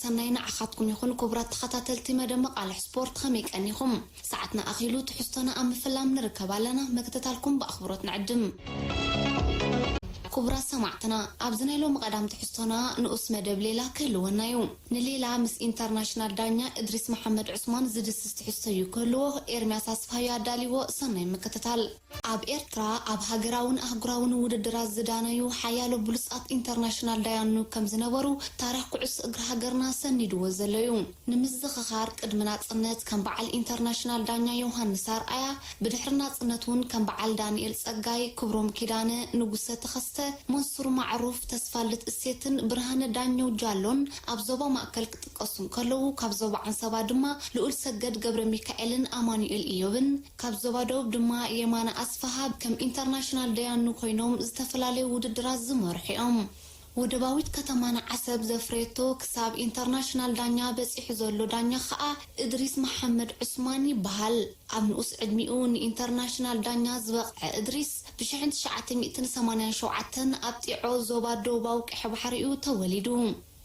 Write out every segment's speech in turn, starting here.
ሰናይ ንዓኻትኩም ይኹን ክቡራት ተኸታተልቲ መደብ መቓልሕ ስፖርት፣ ከመይ ቀኒኹም? ሰዓትና ኣኺሉ ትሕዝቶና ኣብ ምፍላም ንርከብ ኣለና። መከተታልኩም ብኣኽብሮት ንዕድም። ክቡራት ሰማዕትና፣ ኣብዚ ናይ ሎሚ ቀዳም ትሕዝቶና ንኡስ መደብ ሌላ ክህልወና እዩ። ንሌላ ምስ ኢንተርናሽናል ዳኛ እድሪስ መሓመድ ዑስማን ዝድስስ ትሕዝቶ እዩ ክህልዎ። ኤርምያስ ኣስፋሃዩ ኣዳልዎ። ሰናይ ምክትታል። ኣብ ኤርትራ ኣብ ሃገራውን ኣህጉራውን ውድድራት ዝዳነዩ ሓያሎ ብሉጻት ኢንተርናሽናል ዳያኑ ከም ዝነበሩ ታሪኽ ኩዕሶ እግሪ ሃገርና ሰኒድዎ ዘሎ እዩ። ንምዝኽኻር፣ ቅድሚ ናጽነት ከም በዓል ኢንተርናሽናል ዳኛ ዮሃንስ ኣርኣያ፣ ብድሕሪ ናጽነት እውን ከም በዓል ዳንኤል ጸጋይ፣ ክብሮም ኪዳነ፣ ንጉሰ ተኸስተ፣ መንሱር ማዕሩፍ፣ ተስፋልደት እሴትን ብርሃነ ዳኘው ጃሎን ኣብ ዞባ ማእከል ክጥቀሱ እንከለዉ፣ ካብ ዞባ ዓንሰባ ድማ ልኡል ሰገድ ገብረ ሚካኤልን ኣማኑኤል ኢዮብን፣ ካብ ዞባ ደቡብ ድማ የማነ ኣስፍሃ ከም ኢንተርናሽናል ደያኑ ኮይኖም ዝተፈላለዩ ውድድራት ዝመርሑ እዮም። ወደባዊት ከተማና ዓሰብ ዘፍረየቶ ክሳብ ኢንተርናሽናል ዳኛ በጺሑ ዘሎ ዳኛ ከኣ እድሪስ መሓመድ ዑስማን ይበሃል። ኣብ ንኡስ ዕድሚኡ ንኢንተርናሽናል ዳኛ ዝበቕዐ እድሪስ፣ ብሽሕን ትሽዓተ ሚእትን ሰማንያን ሸውዓተን ኣብ ጢዖ ዞባ ደቡባዊ ቀይሕ ባሕሪ እዩ ተወሊዱ።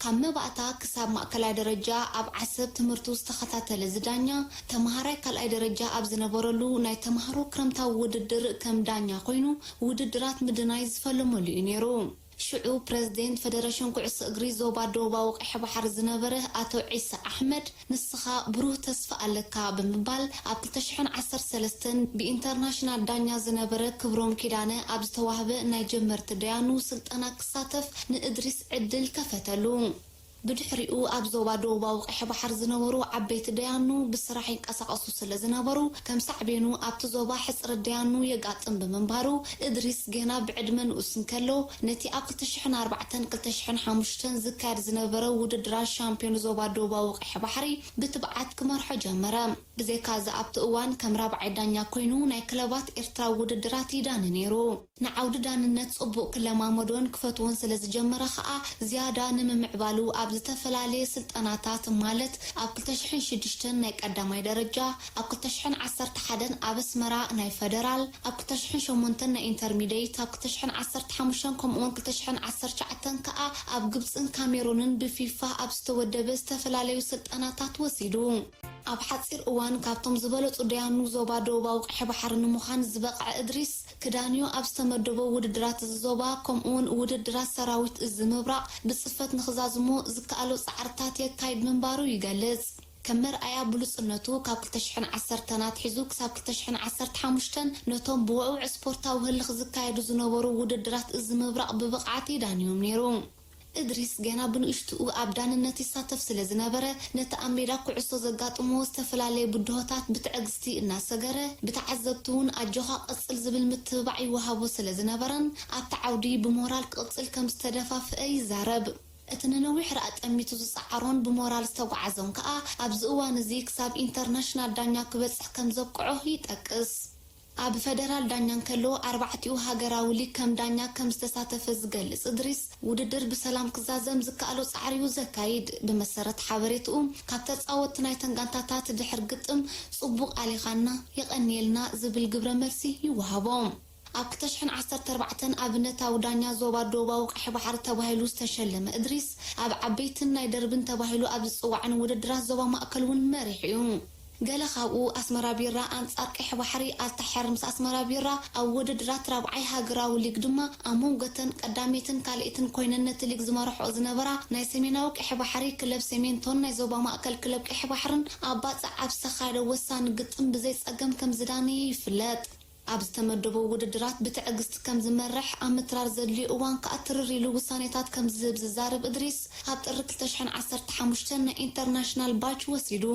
ካብ መባእታ ክሳብ ማእከላይ ደረጃ ኣብ ዓሰብ ትምህርቱ ዝተኸታተለ እዚ ዳኛ፣ ተመሃራይ ካልኣይ ደረጃ ኣብ ዝነበረሉ ናይ ተምሃሮ ክረምታዊ ውድድር ከም ዳኛ ኮይኑ ውድድራት ምድናይ ዝፈለመሉ እዩ ነይሩ። ሽዑ ፕረዚደንት ፈደረሽን ኩዕሶ እግሪ ዞባ ደቡባዊ ቀይሕ ባሕሪ ዝነበረ ኣቶ ዒሳ ኣሕመድ፣ "ንስኻ ብሩህ ተስፋ ኣለካ" ብምባል፣ ኣብ ክልተ ሽሕን ዓሰርተ ሰለስተን ብኢንተርናሽናል ዳኛ ዝነበረ ክብሮም ኪዳነ ኣብ ዝተዋህበ ናይ ጀመርቲ ደያኑ ስልጠና ክሳተፍ ንእድሪስ ዕድል ከፈተሉ። ብድሕሪኡ ኣብ ዞባ ደቡባዊ ቀይሕ ባሕሪ ዝነበሩ ዓበይቲ ደያኑ ብስራሕ ይንቀሳቐሱ ስለ ዝነበሩ፣ ከም ሳዕቤኑ ኣብቲ ዞባ ሕጽረት ደያኑ የጋጥም ብምንባሩ፣ እድሪስ ገና ብዕድመ ንኡስ እንከሎ፣ ነቲ ኣብ ክልተ ሽሕን ኣርባዕተን ክልተ ሽሕን ሓሙሽተን ዝካየድ ዝነበረ ውድድራት ሻምፒዮን ዞባ ደቡባዊ ቀይሕ ባሕሪ ብትብዓት ክመርሖ ጀመረ። ብዘይካዚ ኣብቲ እዋን ከም ራብዓይ ዳኛ ኮይኑ ናይ ክለባት ኤርትራ ውድድራት ይዳኒ ነይሩ። ንዓውዲ ዳንነት ጽቡቕ ክለማመዶን ክፈትዎን ስለ ዝጀመረ ከኣ፣ ዝያዳ ንምምዕባሉ ኣብ ዝተፈላለየ ስልጠናታት፣ ማለት ኣብ ክልተ ሽሕን ሽዱሽተን ናይ ቀዳማይ ደረጃ፣ ኣብ ክልተ ሽሕን ዓሰርተ ሓደን ኣብ ኣስመራ ናይ ፈደራል፣ ኣብ ክልተ ሽሕን ሸሞንተን ናይ ኢንተርሚደይት፣ ኣብ ክልተ ሽሕን ዓሰርተ ሓሙሽተን ከምኡውን ክልተ ሽሕን ዓሰርተ ትሽዓተን ከኣ ኣብ ግብጽን ካሜሩንን ብፊፋ ኣብ ዝተወደበ ዝተፈላለዩ ስልጠናታት ወሲዱ። ኣብ ሓጺር እዋን ካብቶም ዝበለጹ ደያኑ ዞባ ደቡባዊ ቀይሕ ባሕሪ ንምዃን ዝበቕዐ እድሪስ፣ ክዳንዮ ኣብ ዝተመደቦ ውድድራት እዚ ዞባ፣ ከምኡውን ውድድራት ሰራዊት እዚ ምብራቕ ብጽፈት ንኽዛዝሞ ዝከኣሎ ጻዕርታት የካይድ ምንባሩ ይገልጽ። ከም መርኣያ ብሉጽነቱ፣ ካብ ክልተ ሽሕን ዓሰርተን ኣትሒዙ ክሳብ ክልተ ሽሕን ዓሰርተ ሓሙሽተን ነቶም ብውዕውዕ ስፖርታዊ ህልኽ ዝካየዱ ዝነበሩ ውድድራት እዚ ምብራቕ ብብቕዓት ይዳንዮም ነይሩ። እድሪስ ገና ብንእሽትኡ ኣብ ዳንነት ይሳተፍ ስለ ዝነበረ፣ ነቲ ኣብ ሜዳ ኩዕሶ ዘጋጥሞ ዝተፈላለየ ብድሆታት ብትዕግስቲ እናሰገረ፣ ብተዓዘብቲ እውን ኣጆኻ ቀጽል ዝብል ምትብባዕ ይወሃቦ ስለ ዝነበረን፣ ኣብቲ ዓውዲ ብሞራል ክቕጽል ከም ዝተደፋፍአ ይዛረብ። እቲ ንነዊሕ ርኣ ጠሚቱ ዝጸዓሮን ብሞራል ዝተጓዓዞን ከኣ፣ ኣብዚ እዋን እዚ ክሳብ ኢንተርናሽናል ዳኛ ክበጽሕ ከም ዘብቅዖ ይጠቅስ። ኣብ ፈደራል ዳኛ እንከሎ፣ ኣርባዕቲኡ ሃገራዊ ሊግ ከም ዳኛ ከም ዝተሳተፈ ዝገልጽ እድሪስ፣ ውድድር ብሰላም ክዛዘም ዝከኣሎ ጻዕሪ እዩ ዘካይድ። ብመሰረት ሓበሬትኡ፣ ካብ ተጻወትቲ ናይተን ጋንታታት ድሕር ግጥም፣ "ጽቡቕ ኣሊኻና፣ የቐንየልና" ዝብል ግብረ መልሲ ይወሃቦ። ኣብ ክልተ ሽሕን ዓሰርተ ኣርባዕተን ኣብነታዊ ዳኛ ዞባ ደቡባዊ ቀይሕ ባሕሪ ተባሂሉ ዝተሸለመ እድሪስ፣ ኣብ ዓበይትን ናይ ደርብን ተባሂሉ ኣብ ዝጽዋዕን ውድድራት ዞባ ማእከል እውን መሪሕ እዩ። ገለ ካብኡ፣ ኣስመራ ቢራ ኣንጻር ቀይሕ ባሕሪ ኣልታሕር ምስ ኣስመራ ቢራ ኣብ ውድድራት ራብዓይ ሃገራዊ ሊግ ድማ ኣብ መንጎተን ቀዳመይትን ካልኣይትን ኮይነን ነቲ ሊግ ዝመርሕኦ ዝነበራ ናይ ሰሜናዊ ቀይሕ ባሕሪ ክለብ ሰሜንቶን ናይ ዞባ ማእከል ክለብ ቀይሕ ባሕርን ኣብ ባጽዕ ኣብ ዝተኻየደ ወሳኒ ግጥም ብዘይ ጸገም ከም ዝዳነየ ይፍለጥ። ኣብ ዝተመደቦ ውድድራት ብትዕግስቲ ከም ዝመርሕ ኣብ ምትራር ዘድልዮ እዋን ከኣ ትርር ኢሉ ውሳኔታት ከም ዝህብ ዝዛረብ እድሪስ፣ ኣብ ጥሪ ክልተ ሽሕን ዓሰርተ ሓሙሽተን ናይ ኢንተርናሽናል ባጅ ወሲዱ።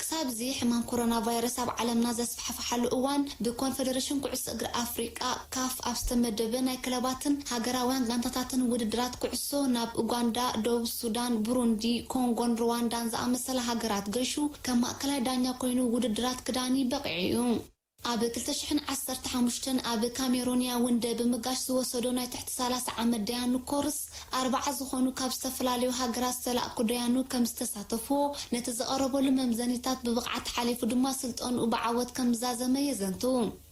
ክሳብ እዚ ሕማም ኮሮና ቫይረስ ኣብ ዓለምና ዘስፋሕፍሓሉ እዋን፣ ብኮንፈደሬሽን ኩዕሶ እግሪ ኣፍሪቃ፣ ካፍ፣ ኣብ ዝተመደበ ናይ ክለባትን ሃገራውያን ጋንታታትን ውድድራት ኩዕሶ ናብ ኡጋንዳ፣ ደቡብ ሱዳን፣ ቡሩንዲ፣ ኮንጎን ሩዋንዳን ዝኣመሰላ ሃገራት ገሹ ከም ማእከላይ ዳኛ ኮይኑ ውድድራት ክዳኒ በቒዑ እዩ። ኣብ ክልተ ሽሕን ዓሰርተ ሓሙሽተን ኣብ ካሜሮን ያውንደ ብምጋሽ ዝወሰዶ ናይ ትሕቲ ሰላሳ ዓመት ደያኑ ኮርስ፣ ኣርባዓ ዝኾኑ ካብ ዝተፈላለዩ ሃገራት ዝተላእኩ ደያኑ ከም ዝተሳተፍዎ፣ ነቲ ዝቐረበሉ መምዘኒታት ብብቕዓት ሓሊፉ ድማ ስልጠንኡ ብዓወት ከም ዝዛዘመ የዘንቱ።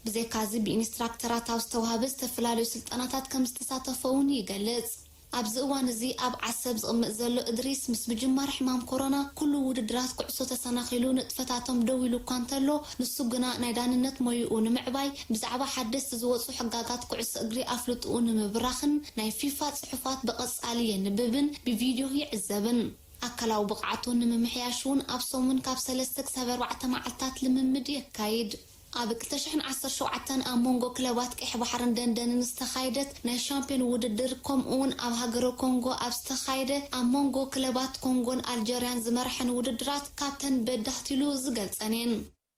ብዘይካዚ ብኢንስትራክተራት ኣብ ዝተዋህበ ዝተፈላለዩ ስልጠናታት ከም ዝተሳተፈ እውን ይገልጽ። ኣብዚ እዋን እዚ ኣብ ዓሰብ ዝቕመጥ ዘሎ እድሪስ፣ ምስ ምጅማር ሕማም ኮሮና ኩሉ ውድድራት ኩዕሶ ተሰናኺሉ፣ ንጥፈታቶም ደው ኢሉ እኳ እንተሎ፣ ንሱ ግና ናይ ዳንነት ሞይኡ ንምዕባይ፣ ብዛዕባ ሓደስቲ ዝወጹ ሕጋጋት ኩዕሶ እግሪ ኣፍልጥኡ ንምብራኽን ናይ ፊፋ ጽሑፋት ብቐጻሊ የንብብን ብቪድዮ ይዕዘብን። ኣካላዊ ብቕዓቱ ንምምሕያሽ እውን ኣብ ሰሙን ካብ ሰለስተ ክሳብ ኣርባዕተ መዓልታት ልምምድ የካይድ። ኣብ ክልተ ሽሕን ዓሰርተ ሸውዓተን ኣብ መንጎ ክለባት ቀይሕ ባሕርን ደንደንን ዝተኻየደት ናይ ሻምፒዮን ውድድር፣ ከምኡ እውን ኣብ ሃገረ ኮንጎ ኣብ ዝተኻየደ ኣብ መንጎ ክለባት ኮንጎን ኣልጀርያን ዝመርሐን ውድድራት ካብተን በዳህት ኢሉ ዝገልጸን እየን።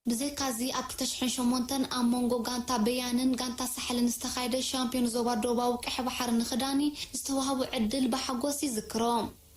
ብዘይካዚ ኣብ ክልተ ሽሕን ሸሞንተን ኣብ መንጎ ጋንታ በያንን ጋንታ ሳሕልን ዝተኻየደ ሻምፒዮን ዞባ ደቡባዊ ቀይሕ ባሕሪ ንክዳኒ ዝተዋህቦ ዕድል ብሓጎስ ይዝክሮ።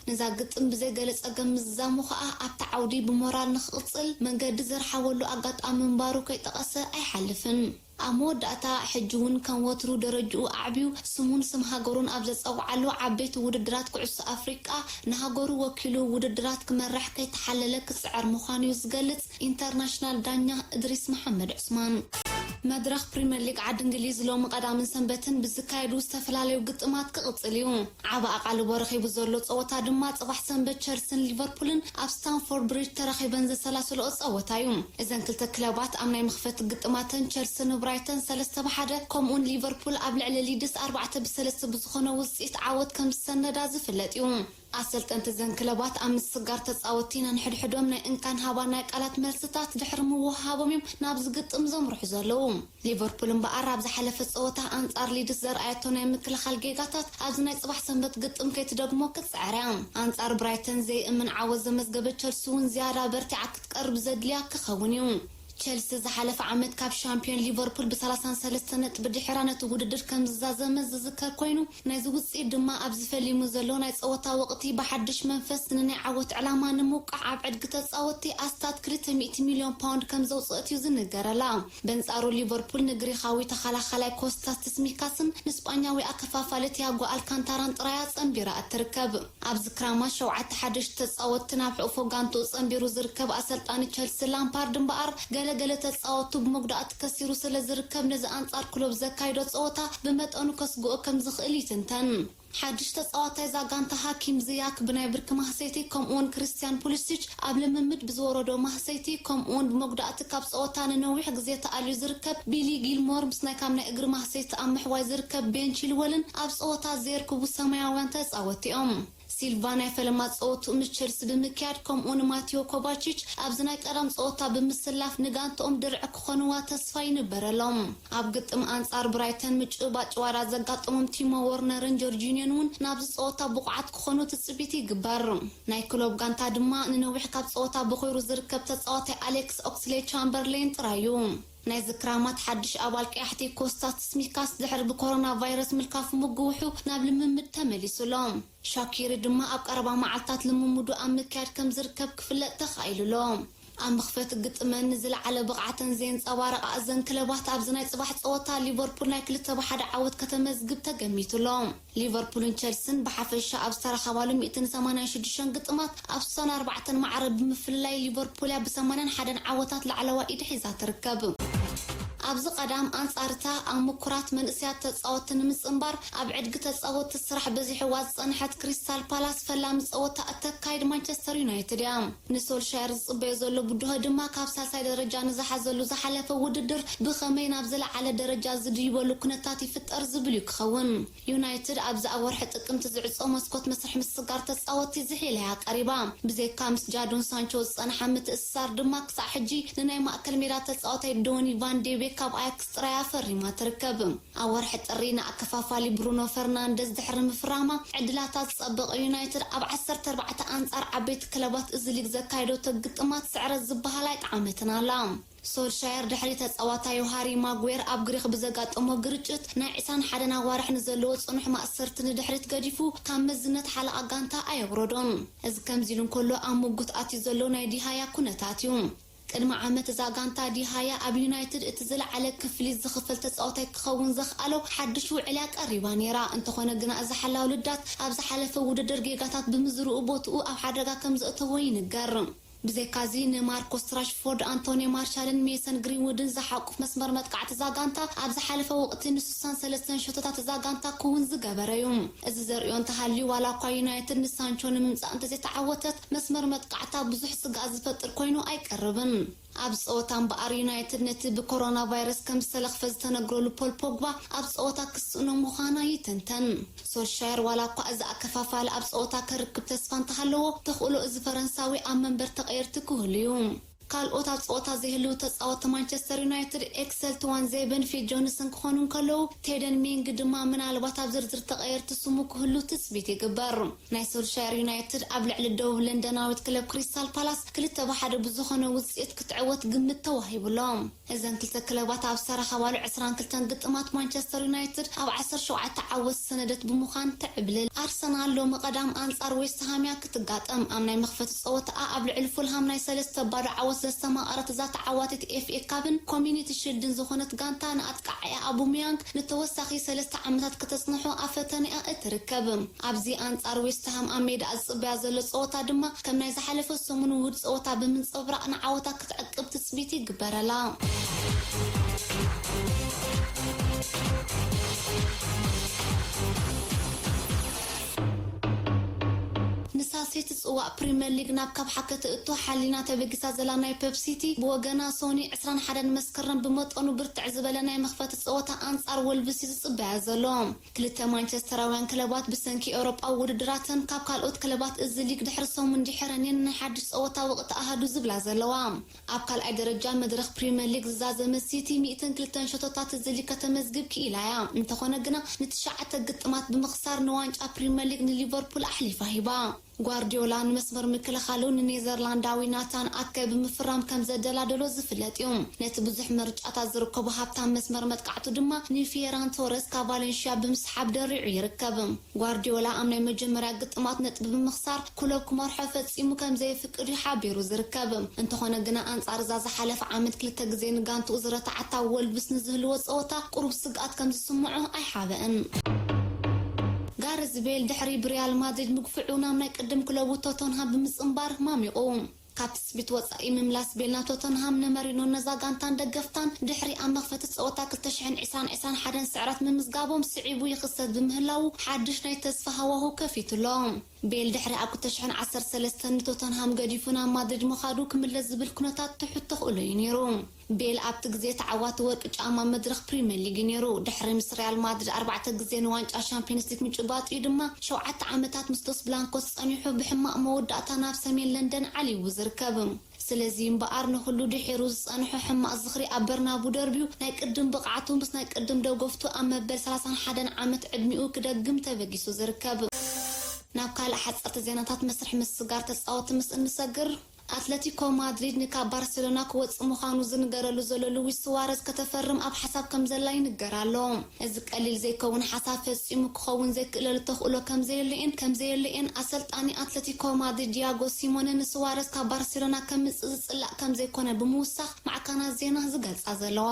ነዛ ግጥም ብዘይ ገለ ጸገም ምዝዛሙ ከኣ ኣብቲ ዓውዲ ብሞራል ንክቕጽል መንገዲ ዘርሓወሉ ኣጋጣሚ ምንባሩ ከይጠቐሰ ኣይሓልፍን። ኣብ መወዳእታ፣ ሕጂ እውን ከም ወትሩ ደረጅኡ ኣዕብዩ ስሙን ስም ሃገሩን ኣብ ዘጸውዓሉ ዓበይቲ ውድድራት ኩዕሶ ኣፍሪቃ ንሃገሩ ወኪሉ ውድድራት ክመርሕ ከይተሓለለ ክጽዕር ምዃኑ እዩ ዝገልጽ ኢንተርናሽናል ዳኛ እድሪስ መሓመድ ዑስማን። መድረኽ ፕሪምየር ሊግ ዓዲ እንግሊዝ ሎሚ ቀዳምን ሰንበትን ብዝካየዱ ዝተፈላለዩ ግጥማት ክቕጽል እዩ። ዓቢ ኣቓልቦ ረኺቡ ዘሎ ጸወታ ድማ ጽባሕ ሰንበት ቸልስን ሊቨርፑልን ኣብ ስታንፎርድ ብሪጅ ተራኺበን ዘሰላስለኦ ጸወታ እዩ። እዘን ክልተ ክለባት ኣብ ናይ መኽፈቲ ግጥማተን ቸልሲ ንብራይተን ሰለስተ ብሓደ፣ ከምኡውን ሊቨርፑል ኣብ ልዕሊ ሊድስ ኣርባዕተ ብሰለስተ ብዝኾነ ውጽኢት ዓወት ከም ዝሰነዳ ዝፍለጥ እዩ። ኣሰልጠንቲ እዘን ክለባት ኣብ ምስጋር ተጻወትቲ ነንሕድሕዶም ናይ እንካን ሃባን ናይ ቃላት መልስታት ድሕሪ ምውህሃቦም እዮም ናብዚ ግጥም ዘምርሑ ዘለዉ። ሊቨርፑል እምበኣር ኣብ ዝሓለፈ ጸወታ ኣንጻር ሊድስ ዘርኣየቶ ናይ ምክልኻል ጌጋታት ኣብዚ ናይ ጽባሕ ሰንበት ግጥም ከይትደግሞ ክትጽዕር እያ። ኣንጻር ብራይተን ዘይእመን ዓወት ዘመዝገበ ቸልሲ እውን ዝያዳ በርቲዓ ክትቀርብ ዘድልያ ክኸውን እዩ። ቸልሲ ዝሓለፈ ዓመት ካብ ሻምፒዮን ሊቨርፑል ብሰላሳን ሰለስተ ነጥቢ ድሒራ ነቲ ውድድር ከም ዝዛዘመ ዝዝከር ኮይኑ፣ ናይዚ ውጽኢት ድማ ኣብዚ ፈሊሙ ዘሎ ናይ ጸወታ ወቕቲ ብሓድሽ መንፈስ ንናይ ዓወት ዕላማ ንምውቃዕ ኣብ ዕድጊ ተጻወትቲ ኣስታት ክልተ ሚእቲ ሚልዮን ፓውንድ ከም ዘውጽአት እዩ ዝንገረላ። በንጻሩ ሊቨርፑል ንግሪኻዊ ተኸላኻላይ ኮስታስ ትስሚካስን ንስጳኛዊ ኣከፋፋሊ ቲያጎ ኣልካንታራን ጥራያ ጸንቢራ እትርከብ። ኣብዚ ክራማት ሸውዓተ ሓደሽቲ ተጻወትቲ ናብ ሕቑፎ ጋንትኡ ጸንቢሩ ዝርከብ ኣሰልጣኒ ቸልሲ ላምፓርድ እምበኣር፣ ገለገለ ተጻወቱ ብመጉዳእቲ ከሲሩ ስለ ዝርከብ፣ ነዚ ኣንጻር ክሎብ ዘካይዶ ጸወታ ብመጠኑ ከስግኦ ከም ዝኽእል ይትንተን። ሓድሽ ተጻዋታይ እዛ ጋንታ ሃኪም ዝያክ ብናይ ብርኪ ማህሰይቲ ከምኡውን ክርስቲያን ፑሊሲች ኣብ ልምምድ ብዝወረዶ ማህሰይቲ ከምኡውን ብመጉዳእቲ ካብ ጸወታ ንነዊሕ ግዜ ተኣልዩ ዝርከብ ቢሊ ጊልሞር ምስ ናይ ካብ ናይ እግሪ ማህሰይቲ ኣብ ምሕዋይ ዝርከብ ቤን ቺልወልን ኣብ ጸወታ ዘየርክቡ ሰማያውያን ተጻወትቲ እዮም። ሲልቫ ናይ ፈለማ ጸወትኡ ምስ ቸልሲ ብምክያድ ከምኡውን ማቲዮ ኮቫቺች ኣብዚ ናይ ቀዳም ጸወታ ብምስላፍ ንጋንትኦም ድርዒ ክኾንዋ ተስፋ ይንበረሎም። ኣብ ግጥም ኣንጻር ብራይተን ምጭባጭ ዋዳ ዘጋጠሞም ቲሞ ወርነርን ጆርጂኒዮን እውን ናብዚ ጸወታ ብቑዓት ክኾኑ ትጽቢት ይግበር። ናይ ክሎብ ጋንታ ድማ ንነዊሕ ካብ ጸወታ ብኾይሩ ዝርከብ ተጻዋታይ ኣሌክስ ኦክስሌ ቻምበርሌን ጥራይ እዩ። ናይ ዝክራማት ሓድሽ ኣባል ቀያሕቲ ኮስታስ ስሚካስ ድሕሪ ብኮሮና ቫይረስ ምልካፉ ምግውሑ ናብ ልምምድ ተመሊሱ ኣሎ። ሻኪሪ ድማ ኣብ ቀረባ መዓልታት ልምምዱ ኣብ ምክያድ ከም ዝርከብ ክፍለጥ ተኻኢሉ ኣሎ። ኣብ መኽፈቲ ግጥመን ንዝለዓለ ብቕዓተን ዘየንጸባረቓ እዘን ክለባት ኣብዚ ናይ ጽባሕ ጸወታ ሊቨርፑል ናይ ክልተ ብሓደ ዓወት ከተመዝግብ ተገሚቱ ኣሎ። ሊቨርፑልን ቸልስን ብሓፈሻ ኣብ ዝተረኸባሉ ሚእትን ሰማንያን ሽዱሽተን ግጥማት ኣብ ስሳን ኣርባዕተን ማዕረ ብምፍልላይ ሊቨርፑል እያ ብሰማንያን ሓደን ዓወታት ላዕለዋይ ኢድ ሒዛ ትርከብ። ኣብዚ ቀዳም ኣንጻርታ ኣብ ምኩራት መንእሰያት ተጻወትቲ ንምጽንባር ኣብ ዕድጊ ተጻወትቲ ስራሕ በዚሕዋ ዝጸንሐት ክሪስታል ፓላስ ፈላሚ ጸወታ እተካይድ ማንቸስተር ዩናይትድ እያ። ንሶልሻየር ዝጽበዮ ዘሎ ብድሆ ድማ ካብ ሳልሳይ ደረጃ ንዝሓዘሉ ዝሓለፈ ውድድር ብኸመይ ናብ ዝለዓለ ደረጃ ዝድይበሉ ኩነታት ይፍጠር ዝብል እዩ ክኸውን። ዩናይትድ ኣብዚ ኣብ ወርሒ ጥቅምቲ ዝዕጾ መስኮት መስርሕ ምስጋር ተጻወትቲ ዝሒላ እያ ቀሪባ። ብዘይካ ምስ ጃዶን ሳንቾ ዝጸንሓ ምትእስሳር ድማ ክሳዕ ሕጂ ንናይ ማእከል ሜዳ ተጻዋታይ ዶኒ ቫን ዴቤክ ካብ ኣያክስ ጥራይ ኣፈሪማ ትርከብ። ኣብ ወርሒ ጥሪ ንኣከፋፋሊ ብሩኖ ፈርናንደዝ ድሕሪ ምፍራማ ዕድላታ ዝጸበቐ ዩናይትድ ኣብ ዓሰርተ ኣርባዕተ ኣንጻር ዓበይቲ ክለባት እዚ ሊግ ዘካየዶ ግጥማት ስዕረት ዝበሃል ኣይጠዓመትን ኣላ። ሶልሻየር ድሕሪ ተጻዋታዩ ሃሪ ማጉዌር ኣብ ግሪኽ ብዘጋጠሞ ግርጭት ናይ ዕስራን ሓደን ኣዋርሕ ንዘለዎ ጽኑሕ ማእሰርቲ ንድሕሪት ገዲፉ ካብ መዝነት ሓለቓ ጋንታ ኣየውረዶን። እዚ ከምዚ ኢሉ እንከሎ ኣብ ምጉት ኣትዩ ዘሎ ናይ ዲሃያ ኩነታት እዩ። ቅድሚ ዓመት እዛ ጋንታ ዲሃያ ኣብ ዩናይትድ እቲ ዝለዓለ ክፍሊት ዝኽፈል ተጻዋታይ ክኸውን ዘኽኣሎ ሓድሽ ውዕል እያ ቀሪባ ነይራ። እንተኾነ ግና እዚ ሓላው ልዳት ኣብ ዝሓለፈ ውድድር ጌጋታት ብምዝርኡ ቦትኡ ኣብ ሓደጋ ከም ዘእተዎ ይንገር። ብዘይካዚ ንማርኮስ ራሽፎርድ፣ ኣንቶኒ ማርሻልን ሜሰን ግሪንውድን ዝሓቁፍ መስመር መጥቃዕቲ እዛ ጋንታ ኣብ ዝሓለፈ ወቕቲ ንስሳን ሰለስተን ሸቶታት እዛ ጋንታ ክውን ዝገበረ እዩ። እዚ ዘርእዮ እንተሃልዩ፣ ዋላ እኳ ዩናይትድ ንሳንቾ ንምምጻእ እንተዘይተዓወተት፣ መስመር መጥቃዕታ ብዙሕ ስግኣት ዝፈጥር ኮይኑ ኣይቀርብን። ኣብ ጸወታ እምበኣር፣ ዩናይትድ ነቲ ብኮሮና ቫይረስ ከም ዝተለኽፈ ዝተነግረሉ ፖል ፖግባ ኣብ ጸወታ ክስእኖ ምዃና ይትንተን። ሶልሻየር ዋላ እኳ እዚ ኣከፋፋሊ ኣብ ጸወታ ከርክብ ተስፋ እንተሃለዎ፣ ተኽእሎ እዚ ፈረንሳዊ ኣብ መንበር ተቐየርቲ ክህሉ እዩ። ካልኦት ኣብ ጸወታ ዘይህልው ተጻወትቲ ማንቸስተር ዩናይትድ፣ ኤክሰል ትዋንዜበን ፊል ጆንስን ክኾኑ እንከለዉ፣ ቴደን ሚንግ ድማ ምናልባት ኣብ ዝርዝር ተቐየርቲ ስሙ ክህሉ ትጽቢት ይግበር። ናይ ሶልሻየር ዩናይትድ ኣብ ልዕሊ ደቡብ ለንደናዊት ክለብ ክሪስታል ፓላስ ክልተ ብ ሓደ ብዝኾነ ውጽኢት ክትዕወት ግምት ተዋሂቡሎ። እዘን ክልተ ክለባት ኣብ ዝተረኸባሉ ዕስራን ክልተን ግጥማት፣ ማንቸስተር ዩናይትድ ኣብ ዓሰርተ ሸውዓተ ዓወት ዝሰነደት ብምዃን ትዕብልል። ኣርሰናል ሎሚ ቀዳም ኣንጻር ዌስትሃም እያ ክትጋጠም። ኣብ ናይ መኽፈቲ ጸወታኣ ኣብ ልዕሊ ፉልሃም ናይ ሰለስተ ባዶ ዓወት ዘስተማቐረት እዛ ተዓዋቲት ኤፍ ኤ ካፕን ኮሚኒቲ ሽልድን ዝኾነት ጋንታ፣ ንኣጥቃዓያ ኣቡመያንግ ንተወሳኺ ሰለስተ ዓመታት ከተጽንሖ ኣብ ፈተነኣ እትርከብ። ኣብዚ ኣንጻር ዌስትሃም ኣብ ሜዳኣ ዝጽበያ ዘሎ ጸወታ ድማ፣ ከም ናይ ዝሓለፈ ሰሙን ውሁድ ጸወታ ብምንጽብራቕ፣ ንዓወታ ክትዕቅብ ትጽቢት ይግበረላ። ንሳልሰይቲ ጽዋእ ፕሪምየር ሊግ ናብ ካብ ሓከ ትእቱ ሓሊና ተበጊሳ ዘላ ናይ ፐፕ ሲቲ፣ ብወገና ሶኒ ዕስራን ሓደን መስከረም ብመጠኑ ብርትዕ ዝበለ ናይ መኽፈቲ ጸወታ ኣንጻር ወልቭስ እዩ ዝጽበያ ዘሎ። ክልተ ማንቸስተራውያን ክለባት ብሰንኪ ኤውሮጳዊ ውድድራተን ካብ ካልኦት ክለባት እዚ ሊግ ድሕሪ ሰሙን እንዲሕረን እየን ናይ ሓድሽ ጸወታ ወቕቲ ኣሃዱ ዝብላ ዘለዋ። ኣብ ካልኣይ ደረጃ መድረኽ ፕሪምየር ሊግ ዝዛዘመ ሲቲ ሚእትን ክልተን ሸቶታት እዚ ሊግ ከተመዝግብ ክኢላ እያ። እንተኾነ ግና ንትሽዓተ ግጥማት ብምኽሳር ንዋንጫ ፕሪምየር ሊግ ንሊቨርፑል ኣሕሊፋ ሂባ። ጓርዲዮላ ንመስመር ምክልኻሉ ንኔዘርላንዳዊ ናታን ኣከ ብምፍራም ከም ዘደላደሎ ዝፍለጥ እዩ። ነቲ ብዙሕ ምርጫታት ዝርከቦ ሃብታም መስመር መጥቃዕቱ ድማ ንፊየራን ቶረስ ካብ ቫለንሽያ ብምስሓብ ደሪዑ ይርከብ። ጓርዲዮላ ኣብ ናይ መጀመርያ ግጥማት ነጥቢ ብምኽሳር፣ ክለብ ክመርሖ ፈጺሙ ከም ዘየፍቅድ እዩ ሓቢሩ ዝርከብ። እንተኾነ ግና፣ ኣንጻር እዛ ዝሓለፈ ዓመት ክልተ ግዜ ንጋንትኡ ዝረታዓታ ወልቭስ ንዝህልዎ ጸወታ ቁሩብ ስግኣት ከም ዝስምዖ ኣይሓበእን። ጋረዝ ቤል ድሕሪ ብሪያል ማድሪድ ምግፍዑ ናብ ናይ ቅድም ክለቡ ቶተንሃም ብምጽንባር ማሚቑ። ካብ ትጽቢት ወጻኢ ምምላስ ቤል ናብ ቶተንሃም ንመሪኖን ነዛ ጋንታን ደገፍታን ድሕሪ ኣብ መኽፈቲ ጸወታ ክልተ ሽሕን ዕስራን ዕስራን ሓደን ስዕራት ምምዝጋቦም ስዒቡ ይኽሰት ብምህላዉ ሓድሽ ናይ ተስፋ ሃዋሁ ከፊቱ ኣሎ። ቤል ድሕሪ ኣብ ክልተ ሽሕን ዓሰርተ ሰለስተን ንቶተንሃም ገዲፉ ናብ ማድሪድ ምኻዱ ክምለስ ዝብል ኩነታት ትሑት ተኽእሎ እዩ ነይሩ። ቤል ኣብቲ ግዜ ተዓዋቲ ወርቂ ጫማ መድረኽ ፕሪምየር ሊግ እዩ ነይሩ። ድሕሪ ምስ ሪያል ማድሪድ ኣርባዕተ ግዜ ንዋንጫ ሻምፒዮንስ ሊግ ምጭባጡ እዩ ድማ ሸውዓተ ዓመታት ምስ ሎስ ብላንኮስ ጸኒሑ ብሕማቕ መወዳእታ ናብ ሰሜን ለንደን ዓሊቡ ዝርከብ። ስለዚ እምበኣር ንኹሉ ድሒሩ ዝጸንሖ ሕማቕ ዝኽሪ ኣብ በርናቡ ደርቢዩ ናይ ቅድም ብቕዓቱ ምስ ናይ ቅድም ደገፍቱ ኣብ መበል ሰላሳን ሓደን ዓመት ዕድሚኡ ክደግም ተበጊሱ ዝርከብ። ናብ ካልእ ሓጸርቲ ዜናታት መስርሕ ምስጋር ተጻወቲ ምስ እንሰግር፣ ኣትለቲኮ ማድሪድ ንካብ ባርሴሎና ክወጽእ ምዃኑ ዝንገረሉ ዘሎ ሉዊስ ሱዋረዝ ከተፈርም ኣብ ሓሳብ ከም ዘላ ይንገር ኣሎ። እዚ ቀሊል ዘይከውን ሓሳብ ፈጺሙ ክኸውን ዘይክእለሉ ተኽእሎ ከም ዘየለየን ከም ዘየለየን ኣሰልጣኒ ኣትለቲኮ ማድሪድ ዲያጎ ሲሞነ ንሱዋረዝ ካብ ባርሴሎና ከምጽእ ዝጽላእ ከም ዘይኮነ ብምውሳኽ ማዕከናት ዜና ዝገልጻ ዘለዋ።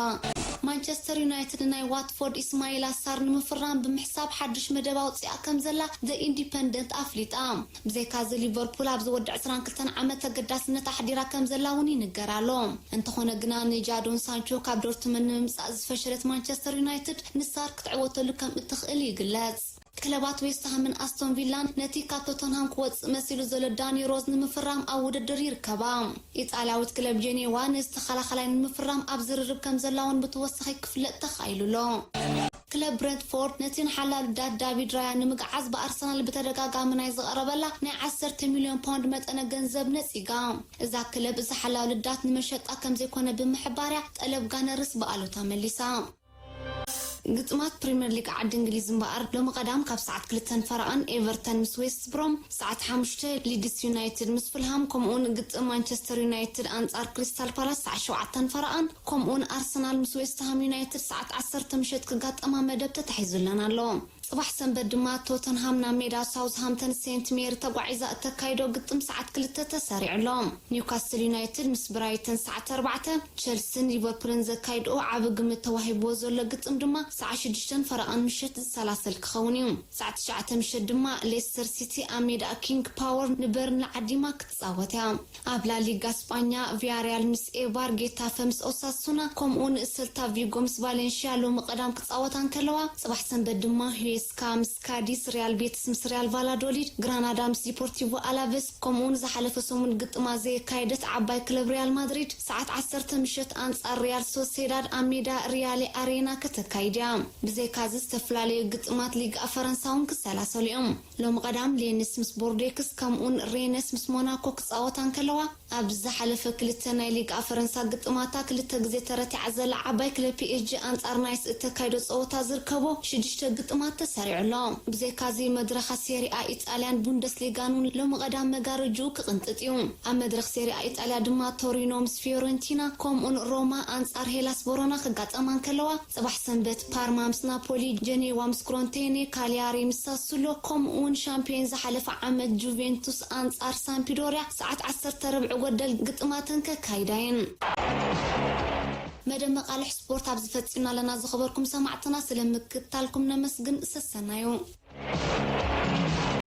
ማንቸስተር ዩናይትድ ንናይ ዋትፎርድ ኢስማኤላ ሳር ንምፍራም ብምሕሳብ ሓድሽ መደብ ኣውጺኣ ከም ዘላ ዘ ኢንዲፐንደንት ኣፍሊጣ። ብዘይካዚ ሊቨርፑል ኣብዚ ወዲ ዕስራን ክልተን ዓመት ተገዳስነት ኣሕዲራ ከም ዘላ እውን ይንገር ኣሎ። እንተኾነ ግና ንጃዶን ሳንቾ ካብ ዶርትመንድ ንምምጻእ ዝፈሸለት ማንቸስተር ዩናይትድ ንሳር ክትዕወተሉ ከም እትኽእል ይግለጽ። ክለባት ዌስትሃምን ኣስቶን ቪላን ነቲ ካብ ቶተንሃም ክወጽእ መሲሉ ዘሎ ዳኒ ሮዝ ንምፍራም ኣብ ውድድር ይርከባ። ኢጣልያዊት ክለብ ጄኔዋ ንዝተኸላኸላይ ንምፍራም ኣብ ዝርርብ ከም ዘላ እውን ብተወሳኺ ክፍለጥ ተኻኢሉ ኣሎ። ክለብ ብረንትፎርድ ነቲ ንሓላሉ ዳድ ዳቪድ ራያ ንምግዓዝ ብኣርሰናል ብተደጋጋሚ ናይ ዝቐረበላ ናይ ዓሰርተ ሚልዮን ፓውንድ መጠነ ገንዘብ ነጺጋ። እዛ ክለብ እዚ ሓላሉ ዳት ንመሸጣ ከም ዘይኮነ ብምሕባርያ ጠለብ ጋነርስ ብኣሉታ መሊሳ። ግጥማት ፕሪምየር ሊግ ዓዲ እንግሊዝ እምበኣር ሎሚ ቀዳም ካብ ሰዓት ክልተን ፈረቓን ኤቨርተን ምስ ዌስት ብሮም፣ ሰዓት ሓሙሽተ ሊድስ ዩናይትድ ምስ ፍልሃም፣ ከምኡውን ግጥም ማንቸስተር ዩናይትድ ኣንጻር ክሪስታል ፓላስ ሰዓት ሸውዓተን ፈረቓን፣ ከምኡውን ኣርሰናል ምስ ዌስትሃም ዩናይትድ ሰዓት ዓሰርተ ምሸት ክጋጠማ መደብ ተታሒዙለን ኣሎ። ጽባሕ ሰንበት ድማ ቶተንሃም ናብ ሜዳ ሳውዝሃምተን ሴንት ሜሪ ተጓዒዛ እተካይዶ ግጥም ሰዓት ክልተ ተሰሪዑ ኣሎ። ኒውካስትል ዩናይትድ ምስ ብራይተን ሰዓት ኣርባዕተ፣ ቸልስን ሊቨርፑልን ዘካይድኦ ዓቢ ግምት ተዋሂብዎ ዘሎ ግጥም ድማ ሰዓት ሽዱሽተን ፈረቓን ምሸት ዝሰላሰል ክኸውን እዩ። ሰዓት ትሽዓተ ምሸት ድማ ሌስተር ሲቲ ኣብ ሜዳ ኪንግ ፓወር ንበርንሊ ዓዲማ ክትጻወት እያ። ኣብ ላሊጋ ስጳኛ ቪያሪያል ምስ ኤባር፣ ጌታፈ ምስ ኦሳሱና፣ ከምኡውን ሰልታ ቪጎ ምስ ቫሌንሽያ ሎሚ ቀዳም ክጻወታ እንከለዋ፣ ጽባሕ ሰንበት ድማ ሁዌስካ ምስ ካዲስ፣ ሪያል ቤቲስ ምስ ሪያል ቫላዶሊድ፣ ግራናዳ ምስ ዲፖርቲቮ ኣላቨስ፣ ከምኡውን ዝሓለፈ ሰሙን ግጥማ ዘየካየደት ዓባይ ክለብ ሪያል ማድሪድ ሰዓት ዓሰርተ ምሸት ኣንጻር ሪያል ሶሴዳድ ኣብ ሜዳ ሪያሌ ኣሬና ከተካይድ እያ። ብዘይካዚ ዝተፈላለዩ ግጥማት ሊጋ ፈረንሳ እውን ክሰላሰሉ እዮም። ሎሚ ቀዳም ሌንስ ምስ ቦርዴክስ ከምኡን ሬነስ ምስ ሞናኮ ክጻወታ እንከለዋ፣ ኣብ ዝሓለፈ ክልተ ናይ ሊጋ ፈረንሳ ግጥማታ ክልተ ግዜ ተረቲዓ ዘላ ዓባይ ክለብ ፒኤስጂ ኣንጻር ናይስ እተካይዶ ጸወታ ዝርከቦ ሽዱሽተ ግጥማት ተሰሪዑ ኣሎ። ብዘይካዚ መድረኻ ሴሪኣ ኢጣልያን ቡንደስሊጋን እውን ሎሚ ቀዳም መጋረጅኡ ክቕንጥጥ እዩ። ኣብ መድረኽ ሴሪኣ ኢጣልያ ድማ ቶሪኖ ምስ ፊዮረንቲና ከምኡን ሮማ ኣንጻር ሄላስ ቦሮና ክጋጠማ እንከለዋ፣ ጽባሕ ሰንበት ፓርማ ምስ ናፖሊ፣ ጀኔዋ ምስ ክሮንቴኔ፣ ካሊያሪ ምስ ሳሱሎ ከምኡውን ሻምፒዮን ዝሓለፈ ዓመት ጁቬንቱስ ኣንጻር ሳምፒዶርያ ሰዓት ዓሰርተ ርብዒ ጎደል ግጥማተን ከካይዳ እየን። መደብ መቃልሕ ስፖርት ኣብዚ ፈጺምና ኣለና። ዝኸበርኩም ሰማዕትና ስለ ምክትታልኩም ነመስግን። ሰሰናዩ።